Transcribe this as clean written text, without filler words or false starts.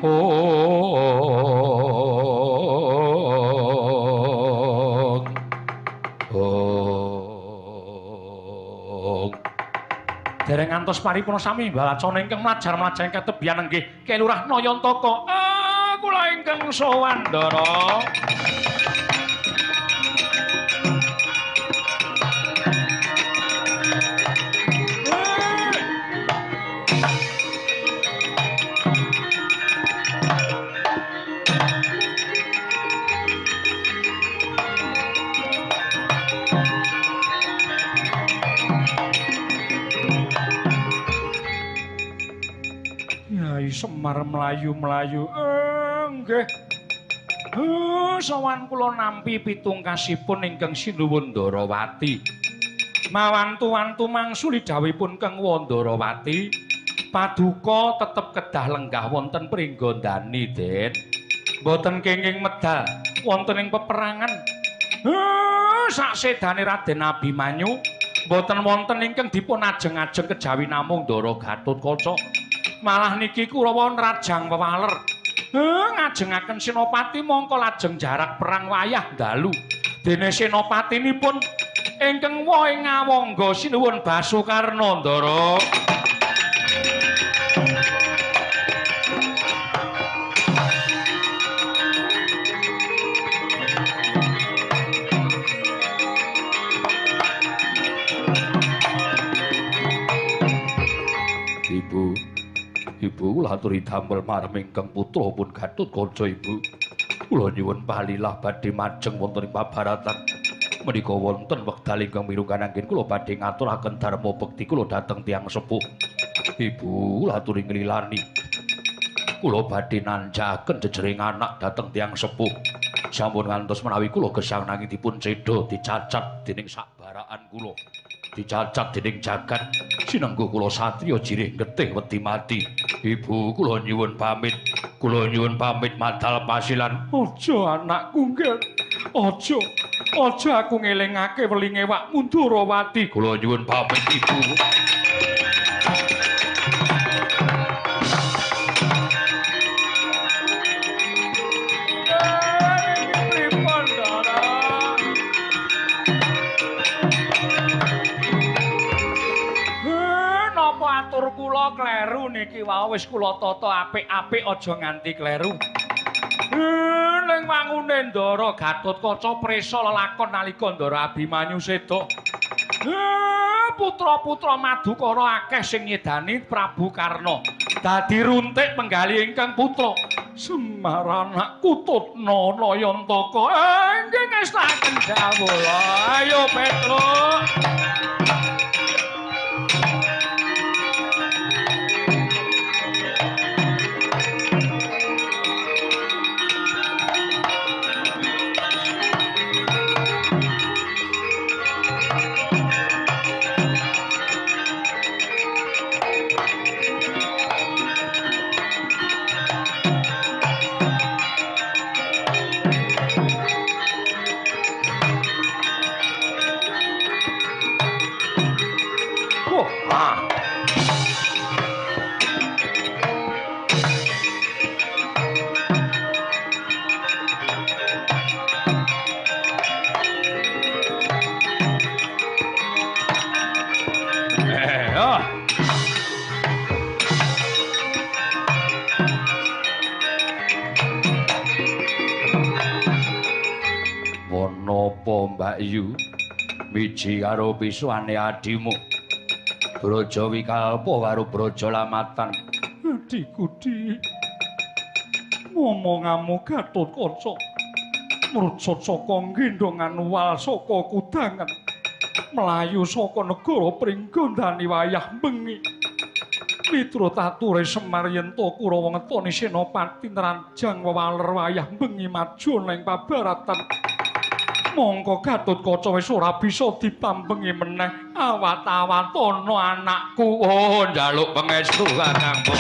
Ong. Ong. Dereng ngantos paripurna sami balacana ingkang mlajar-mlajar ingkang tebihan nggih Ki Lurah Nayantaka. Ah, kula ingkang sowan Ndara. Semar mlayu-mlayu. Nggih. Sowan kula nampi pitungkasipun ingkang sinuwun Ndarawati. Mawantu-wantu mangsuli dhawuhipun Kang Wandarawati, paduka tetep kedah lenggah wonten Pringgondani, Den. Mboten kenging medal wonten ing peperangan. Saksedane Raden Abimanyu mboten wonten ingkang dipun ajeng-ajeng kejawi namung Ndara Gatotkaca. Malah niki Kurawa nrajang wewaler. Ngajengaken senopati mongko lajeng jarak perang wayah dalu. Dene senopatinipun ingkang wohe ngawangga sinuwun Basukarna, Ndara. Ibu, Ibu kula aturi damel marem ingkang putra pun Gatotkaca Ibu. Kula nyuwun palilah badhe majeng wonten ing pabaratan. Menika wonten wekdal ingkang mirunggan anggen kula badhe ngaturaken dharma bekti kula dhateng tiyang sepuh. Ibu kula aturi nglilani. Kula badhe nanjakaken jejering anak dhateng tiyang sepuh. Sampun ngantos menawi kula gesang nanging dipun cedha dicacat dening sakbaraan kula. Dicacat dening jagat sinengguh kula satriya jirih getih wedi mati. Ibu kula nyuwun pamit, kula nyuwun pamit madal pasilan. Aja anakku nggih. Aja. Aja aku ngelingake welinge wakmu Ndarawati. Kula nyuwun pamit Ibu. Kula kleru niki wau wis kula tata apik-apik aja nganti kleru. Ning wangune Ndara Gatotkaca prisa lelakon nalika Ndara Abimanyu seda. Putra-putra Madukara akeh sing nyedani Prabu Karna. Dadi runtik penggalih ingkang putra. Semar anakku Tutna Nayantaka. Nggih ngestaken dawuh. Ayo Petruk. Mbak Yu miji karo pisuane adimu Braja Wikalpa karo Braja Lamatan. Adhiku Dik, momongamu Gatotkaca mrucut saka gendongan wal saka kudangan mlayu saka negara Pringgondani wayah bengi. Miturut ature Semar yen to Kurawa ngetoni senopati nrajang wewaler wayah bengi maju ning pabaratan. Mongko Gatotkaca wis ora bisa dipambengi meneh. Awat-awatana anakku. Oh, njaluk pangestu Kakangku.